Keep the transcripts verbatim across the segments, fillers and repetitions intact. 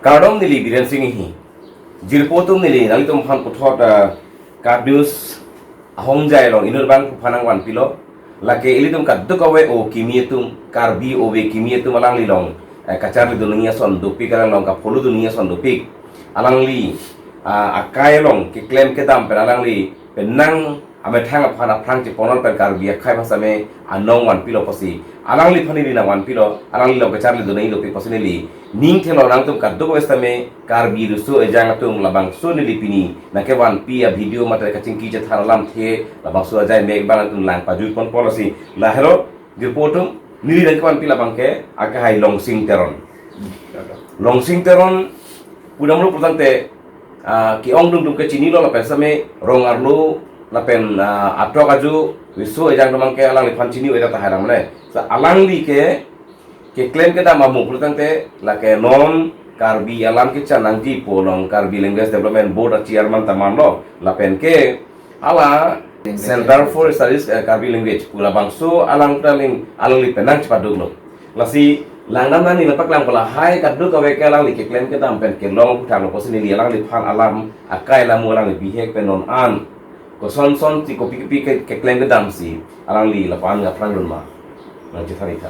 Kardom, neli Biren Sing Enghi. Jirpo atum, neli nanglitum aphan puthot, ah, Karbi News ahongjai along inut bang aphan nangvanpilo. Lake ilitum kadokave o kimi atum, Karbi ove kimi atum alangli along, eh, kacharlidun nangji ason dopik, alang along kaphuludun nangji ason dopik. Alangli, ah, akai along keklem kedam pen alangli penang amethang aphan aphrang chepon pen Karbi akhei aphan same anong vanpilo pusi, alangliphan neli nangvanpilo, alangli along kacharlidun nangji dopik pusi neli ning thelo. Nangtum kadokave sitame Karbi riso ejang atum, labangso neli pini nangkevanpi avideo mate kachingki chethan alamthe labangso ajai mek bang atum lang pajut ponpo lasi. Lahelo, jirpo atum, neli nangkevanpi labang ke akehai Longsing Teron. Longsing Teron pudamlo pulotangte, ah, ke-ong dungdung ke chinilo, lapen same rong arlo lapen, ah, atok aju riso ejang atum abang ke alangliphan chini-o-e tahai alam ne. Sa alangli ke keklem kedam amo pulotangte lake non Karbi alam kechan nangji pu along Karbi Language Development Board a-chairman ta manlo, lapen ke hala Center for Studies, eh, Karbi Language pu labangso alang praling alangli penang chepaduklo. Lasi langdam nangji lapak lang pala hai kadokave ke alangli keklem kedam pen kelong thanglo pusi neli alangliphan alam akai alam alangli bihek pen non an kosonson si kopi kopi ke keklem kedam si alangli lapu-an aphrang dun ma nangchethan-ik tha.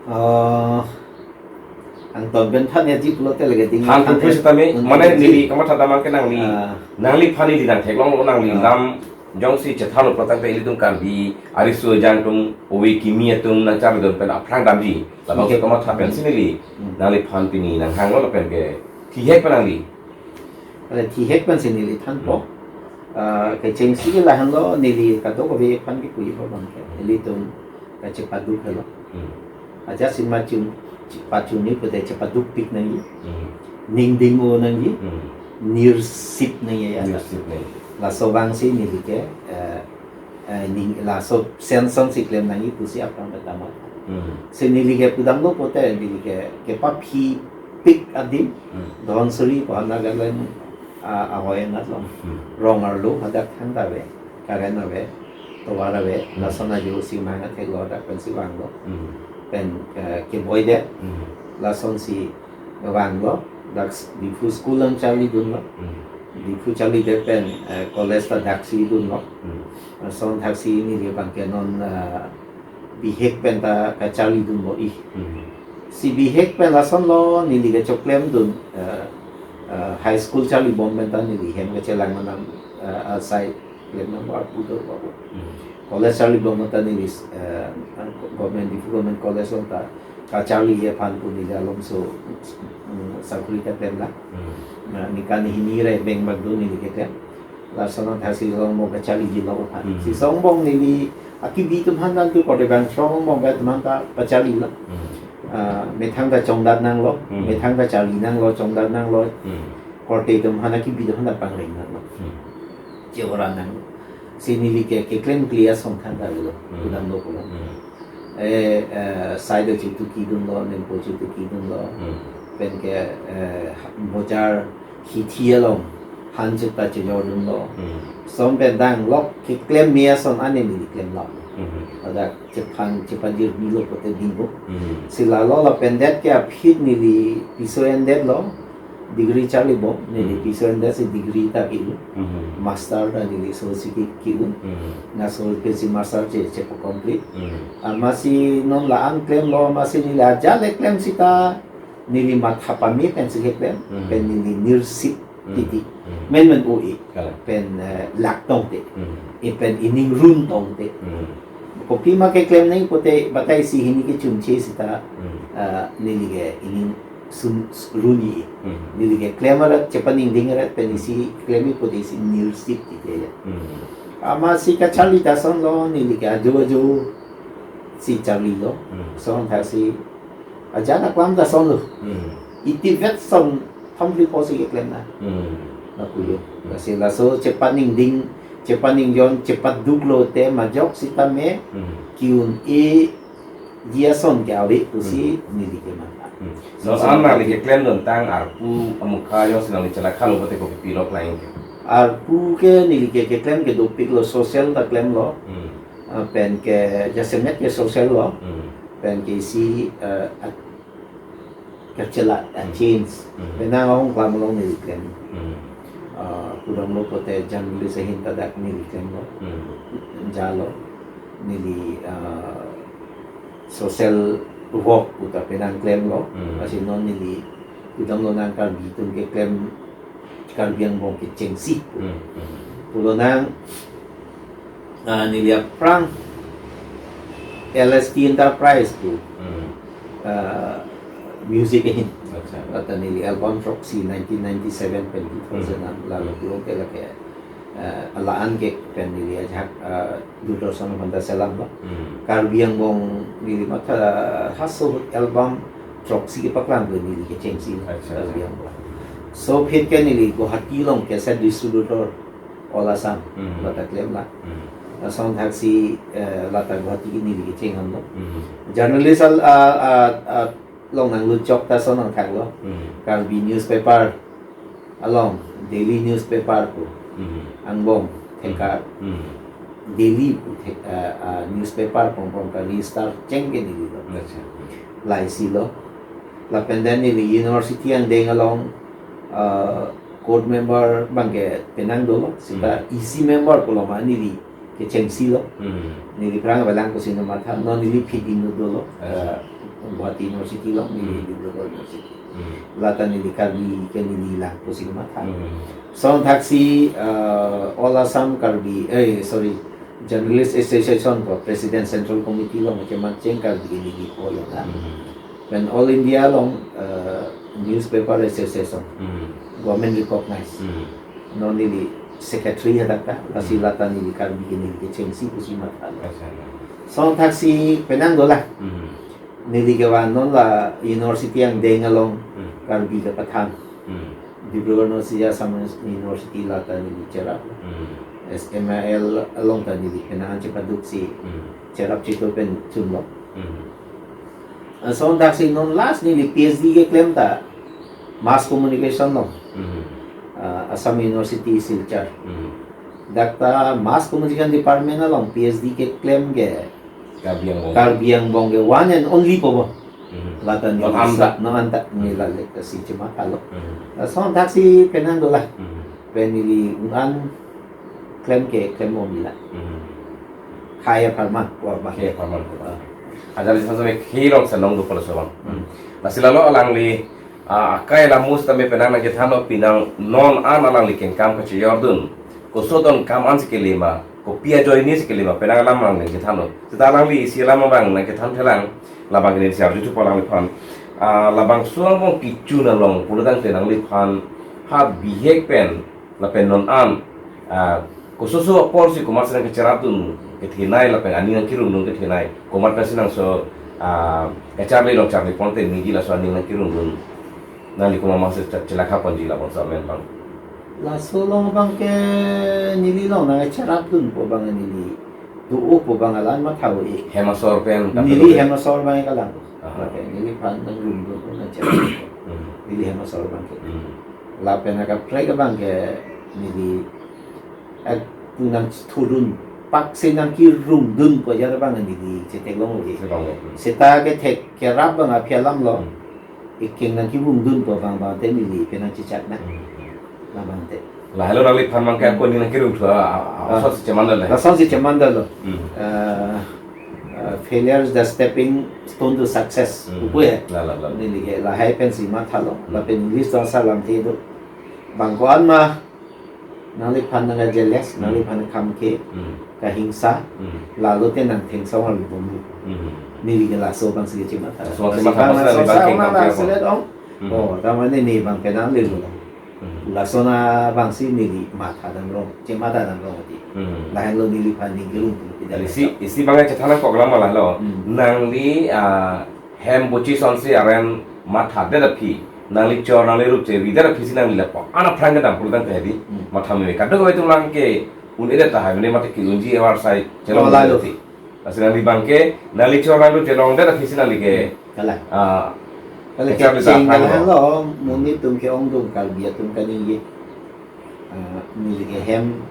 Oh, angton pen than ya ji pulote lake ding. Han than pupus tame, un mane than neli ji. Kamatha damang ke nangli, Ah. Nangliphan neli nangtheklonglo, nangli Ah. Dam jongsi chethanlo pulotangte ilitum Karbi ariso ejang atum ove kimi atum nangcharlidun pen aphrang damji. Labangso Thihek. Kamatha pensi neli Hmm. Nangliphan pini nanghanglo lapen ke thihek pen nangli. Ale thihek pensi neli thanpo. Hmm. Ah, kechengsi lahenlo, neli kadokave aphan kipuji abang ke. Hmm. Ilitum kachepaduk helo. Hmm. Ajat si machun, chepachun ni pute chepadukpik nangji. Hmm. Ning ding-o nangji. Hmm. Nirsip nangji ya. Nirsip nangji. Laso abang si neli ke, eh, eh, ning laso senson si klem nangji pusi aphrang pertama. Hmm. Si neli ke pudamlo pute neli ke, kepaphipik adim. Hmm. Dhansiri pu Nagaland, ah, ahoi anat along. Hmm. Rong arlo hadak than ta ave, current ave, tovar ave, Hmm. lason ajo si manga theklo dak pensi vanglo. Hmm. Pen, eh, keboi det, Hmm. lason si vanglo, dak s-, Diphu school along charlidunlo. Hmm. Diphu charlidet pen, eh, college ta daksi dunlo. Hmm. Lason thaksi neli abang ke non, eh, bihek pen ta kacharlidunpo-i. Hmm. Si bihek pen lasonlo neli kechoklemdun, eh, eh, high school charlibom pen ta neli hem kachelang manam, eh, asai klem nang arpu do babu. Hmm. College charlibom pen ta neli, eh, government, Diphu Government College along ta kacharli aphan pu neli alomso, mm, sakuri ta klem la. Hmm. Na, ningkan hini ra beng bak do neli keklem. Lason thaksi Songbong kacharliji lo aphan. Hmm. Si Songbong neli akibi atum aphan nangtu kode bang Songbong atum aphan ta pacharlilo. Hmm. Ah, methang ta chongdat nanglo, Hmm. methang ta charli nanglo, chongdat nanglo. Hmm. Korte atum aphan akibi atum aphan ta pangreng nanglo. Hmm. Che-ora nanglo. Si neli ke keklem klia song than ta lo. Hmm. Kudam lo pulo. Hmm. Eh, eh, sai do chutuki dunlo, nempo chutuki dunlo. Hmm. Pen ke, eh, bojar hithi along han chuta chejor dunlo. Hmm. Som pen dang lok keklem mia son ane neli klemlo. Hmm. Ada chephan, chephan jirbi lo pute dingbo. Hmm. Si lalo lapen det ke aphi neli piso endetlo. Degree charlibom, neli Hmm. piso endet si degree ta ki-un. Hmm. Master ta neli so si ki, ki-un. Hmm. Na so ke si master che, chepo complete. Hmm. Amatsi non la-an klemlo, amatsi neli ajat le klem sita, neli matha pame pensi keklem, Hmm. pen neli nirsip Hmm. titi. Hmm. Men men o-e. Kalang. Pen, eh, lak tongte. Hmm. E pen ining run tongte. Hmm. Kopima keklem nangji pute batai si hini kechunche sita, Hmm. eh, neli ke ining sun, run-i. Hmm. Neli ke klem arat, chepaningding arat, pen isi klem-i pute isi nirsip tite ya. Hmm. Amatsi kacharli ta sonlo, neli ke ajo ajo si charlilo. Hmm. Son thaksi ajat aklam ta sonlo. Hmm. Itivet son thom phli pho si keklem na. Hmm. Lapu yo. Hmm. Lasi laso chepaningding, chepaningjon, chepaduk lote majok sitame Hmm. ki-un-e ji ason ke ave pusi Hmm. neli ke mata. Hmm. Non an nangli keklemdun tang arpu amukha jongsi nangli chelakha lo pute kopi pilo klang ke? Arpu ke neli ke keklem ke dopiklo, social ta klemlo. Hmm. Ah, pen ke jasemet ke social lo. Hmm. Pen ke isi, eh, at-, Kachelat, a, hmm, change. Hmm. Penang ahong klam along neli klem. Hmm. Ah, pudamlo pote journalist ahin ta dak neli klemlo. Hmm. Jalo neli, ah, social work puta penang klemlo. Hmm. Lasi non neli pudamlo nang Karbi atum keklem Karbi angbong kechengsi pu. Hmm, hmm. Pulo nang, ah, neli aphrang L S T Enterprise pu, hmm, ah, music ahin. Acha. Lata neli album throksi nineteen ninety-seven pen two thousand an, hmm, lalo, hmm, pulo ke lake, ah, la-an ke pen neli ajak, ah, Doordarshan aphan ta selamlo. Hmm. Karbi angbong neli matha haso ahut album throksi kepaklang ke neli kechengsi. Acha, acha. Karbi angbong. Laso aphi ke neli Guwahati along cassette distributor All Assam, hmm, lata klemlo. Hmm. Lason thaksi, eh, lata Guwahati ke neli kecheng anlo. Hmm. Journalist al-, ah, ah, ah, along nanglut chok ta lason nangthaklo. Hmm. Karbi newspaper along, daily newspaper pu, hmm, angbong, hmm, thekar. Hmm. Daily pu thek-, ah, ah, newspaper pongpong Karbi Star cheng ke neli lo. Acha. Laisi lo. Lapen then neli university angdeng along, ah, court member abangke penang dolo. Seta, hmm, E C member pulo ma neli kechengsi lo. Hmm. Neli aphrang avelang pusi nang matha, non neli phiding dolo. Acha. Eh, Guwahati University along, neli, hmm, Dibrugarh University. Hmm. Lata neli Karbi ke neli lang pusi nang matha. Hmm. Lason thaksi, eh, All Assam Karbi, eh, sorry, Journalist Association ko President Central Committee along kematcheng Karbi ke neli po lo na. Hmm. Pen All India along, eh, Newspaper Association, hmm, government recognize. Hmm. Non neli secretary hadak ta, lasi, hmm, lata neli Karbi ke neli kechengsi pusi matha lo. Acha. Lason thaksi penang dolang. Hmm. Neli kevan non la university angdeng along, hmm, Karbi kepathan. Hmm. Dibrugarh Norsija Assam University lata neli cherap. Hmm. S M I L along ta neli penang chepaduksi, hmm, cherap chetu pen chunlo. Hmm. Lason thaksi non last neli P H D keklem ta mass communication along. Hmm. Ah, Assam University Silchar. Hmm. Dak ta mass communication department along P H D keklem ke Karbi angbong. Karbi angbong ke one and only po bo. Hmm. Lata neli non anta. Non anta, hmm, neli la lek si chematha lo. Hmm. Lason thaksi penang dolang. Hmm. Pen neli un-an klem ke klem mo mila. Hmm. Khei apharman, apharman. Khei apharman. Ah. Ajali samsam khei rong senong do polo sobang. Hmm. Lasi lalo alangli, ah, akai lamus tame penang nangkethanlo, penang non an alangli kengkam kachejordun. Koson donkam ansi kele ma, kopi ajoine si kele ma, penang alam nangkethanlo. Seta alangli isi alam abang nangkethan thelang, labang ke neli si arjuthupo alangliphan. Ah, labangso angbong kechun along pulotangte nangliphan ha bihek pen lapen non an, ah, kososo apor si komatsi nangkacherapdun kethenei lapen aning nangkerungdun kethenei, komat pensi nangso, ah, kacharli long charli ponte neli laso aning nangkerungdun, nangli komat masi che-, chelakha ponji labangso amen abang. Laso along abangke neli long nangcherapdunpo abang neli do-opo abang alam matha-o-e. Hem asor pen neli kapelo hem asor abang kalang. Aha. Oke, neliphan nangrumdun nangcherap. Hmm. Neli hem asor abangke. Hmm. Lapen akaprek abangke neli, eh, pu nangthudun, pak si nangkerungdunpo ajat abang neli chetheklong-o-e. Chetheklong-o. Seta kethek kerap abang aphi alam lo. Hmm. Ekeng nangkerungdunpo abang abangte neli penang chechak nang. Hmm. Labangte. Lahelo nangliphan abangke, hmm, ako aning nangkerungthu a, a, a, ah, asonsi chemandam le. Lasonsi chemandamlo. Hmm. Ah, ah, failure is the stepping stone to success. Hmm. Pupo he. La, la, la. Neli ke lahai pensi mathalo. Hmm. Lapen English ta salam the do. Bang ko-an ma nangliphan nangjealous, hmm, nangliphan khamkhe, hmm, kahingsa, hmm, lalote nangthengsong arlo bomlo. Hmm. Neli ke laso abangsi chematha. Laso abangsi chematha, bang laso laso sa abang kengkam nang kengkam. Selet ong. Hmm. Oh, ta mane ne abangke nanglelo. Hmm. Lason abangsi neli mathadam rong, chematha dam rong ati. Hmm. Lahenlo neliphan ningkirung pida. Isi, isi abang chethan nangkok alam lahelo. Hmm. Nangli, ah, hem bochi asonsi arem mathadet aphi, nangli chor nangli rup cheridet aphi si nangli lapu-an aphrang kedam pulotangte hedi, hmm, matha meme. Kadokave atum abangke un-edet tahai mene mate ke-unji ewar sai chelong, oh, lahelo, ati. Lasi nangli abangke, nangli chor nangli rup chelongdet aphi si nangli ke, kalang, ah, kalang kechar ke di cheng aphrang kalang lo. Lo, monit atum ke-ongdung Karbi atum kaningje. Ah, neli ke hem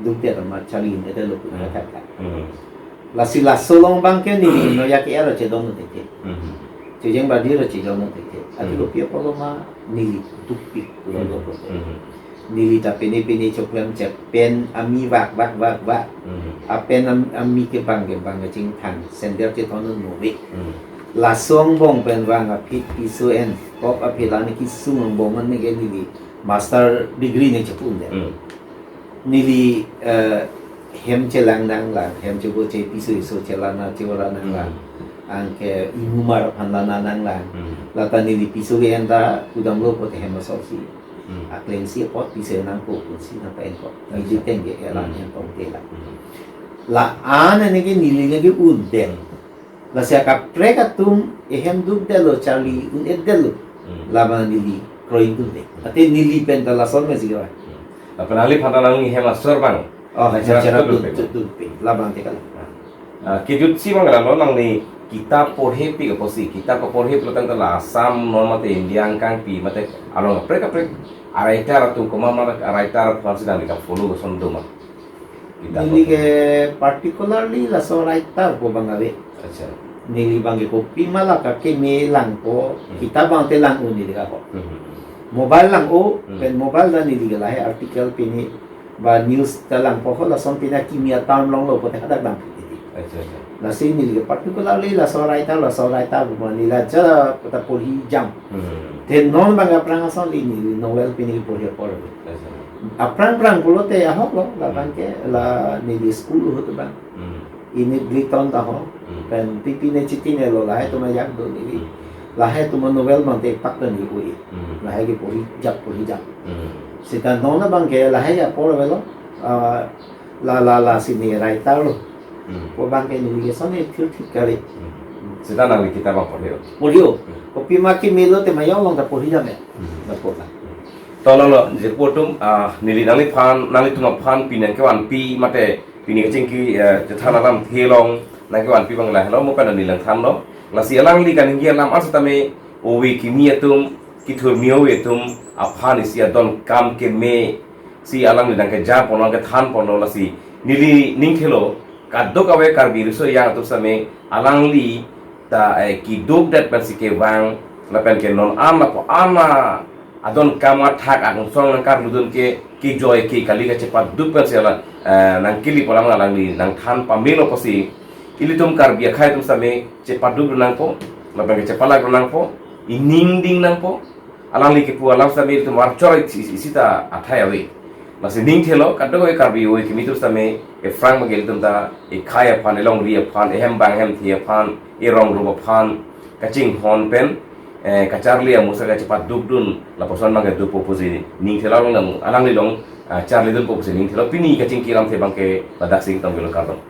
dukdet amat charli-un-edetlo pu, hmm, kata. Hmm. Lasi laso along abangke neli noyak ke-er chedon teke. Hmm. Chojeng badi ro chejong nang thekthe. Ati Hmm. kopi apotlo ma neli dukpik pulo Hmm. lo pulote. Hmm. Neli ta pine pine choklem chek pen ami vak vak vak vak. Hmm. Apen am, ami kebang kebang kachingthang. Sandal chethon un nove. Hmm. Laso angbong pen vang aphi piso en. Kok aphi la ne kesung angbong an ne ke neli master degree ne chepun de. Hmm. Neli, eh, hem chelang nanglang, hem chebo che piso iso chelang nang, chelang nanglang. Hmm. Anke ingumar aphan lang nanglang. Hmm. Lata neli piso ke-en ta kudamlo pulote hem asor si. Hmm. Akleng si apot piso nangkok, si nangpa-en kok. Neli Acha. tengke elang Hmm. hem tong tela. Hmm. La-an ne ke neli ne ke un den. Lasi akaprek atum ehem dukdetlo, charli un-edetlo. Hmm. Labang neli kroidunde. Ate neli pen ta lason mesi ke ba. Hmm. Lapen nangliphan ta nangli hem asor abang. Oh, Nang hem cherak asor dun, dun pe. dun, dun pe. Labang te kalang. Ah, kejutsi abang lalo nangli kitap porhepik apotsi, kitap kaporhe pulo tangte la Assam non mate India angkangpi mate along kaprek kaprek a-writer atum komat ma a-writer aphansi nangli ka-follow koson do ma? Kitap Neli apa? ke particularly laso writer pu abang ave. Acha. Neli abang ke kopima la ka keme langpo, Hmm. kitap abang te lang-o neli ka ho. Hmm. Mobile lang-o, Hmm. pen mobile ta neli ke lahai article pini ba news ta langpo ho, lason pini kimi a-term longlo pulote hadak dam pini. Acha, acha. Lasi neli ke particularly laso writer, laso writer pu abang neli la ja ta porhi jam. Hmm. Te non abang aphrang ason neli novel pini porhi apor. Acha. Aphrang phrang pulote ahok lo, labang Hmm. ke la neli school ahut abang. Hmm. Ini Gliton ta ho, Hmm. pen pipi ne chiti ne lo lahai atum ajak do neli. Hmm. Lahai atum novel abang te pak ta neli ui. Hmm. Lahai ke porhi jak porhi jak. Hmm. Seta non abang ke lahai apor avelo, ah, la la la si ne writer lo. Hmm. Pu abang ke neli ke son ne thil thik kali. Hmm. Seta nangli kitap abang porhi-o? Porhi-o. Hmm. Kopima keme lote mayong along ta porhi jam ya. Hmm. Lapu la. To lalo, jirpo atum, ah, neli nangliphan, nanglitum aphan pini nangkevanpi mate pini kachingki, eh, chethan alamthe along nangkevanpi abang lahelo, mo pen neli nangthanlo. Lasi alangli kaningje alam an setame ove kimi atum, kethurmi ove atum aphan isi adonkam keme si alangli nangkejapon, nangkethanponlo, lasi neli ningthelo kadokave Karbi Riso Ejang atum setame alangli ta, eh, kedukdet pensi kevang, lapen ke non an lapu-an adonkam athak angsong nangkarludun ke, kejoi ke kali kachepaduk pensi la, eh, nangkelepo alam alangli nangthan pamelo pusi. Ilitum Karbi akhei atum setame chepaduk nangpo, lapen ke chepalak nangpo, ining ding nangpo. Alangli kepu alam setame ilitum archor isi, isi, isi ta athai ave. Lasi ningthelo kadokave Karbi ove kimi atum setame ephrang abang ke ilitum ta ekhei aphan, elongri aphan, ehem bang hem thi aphan, erong rup aphan kachinghon pen, eh, kacharli amusar kachepadukdun lapuson abang ke dopo pusi ningthelo, along alangli along, ah, charlidunpo pusi ningthelo. Pini kachingki alamthe abang ke ladak si ingtong bilo, kardom.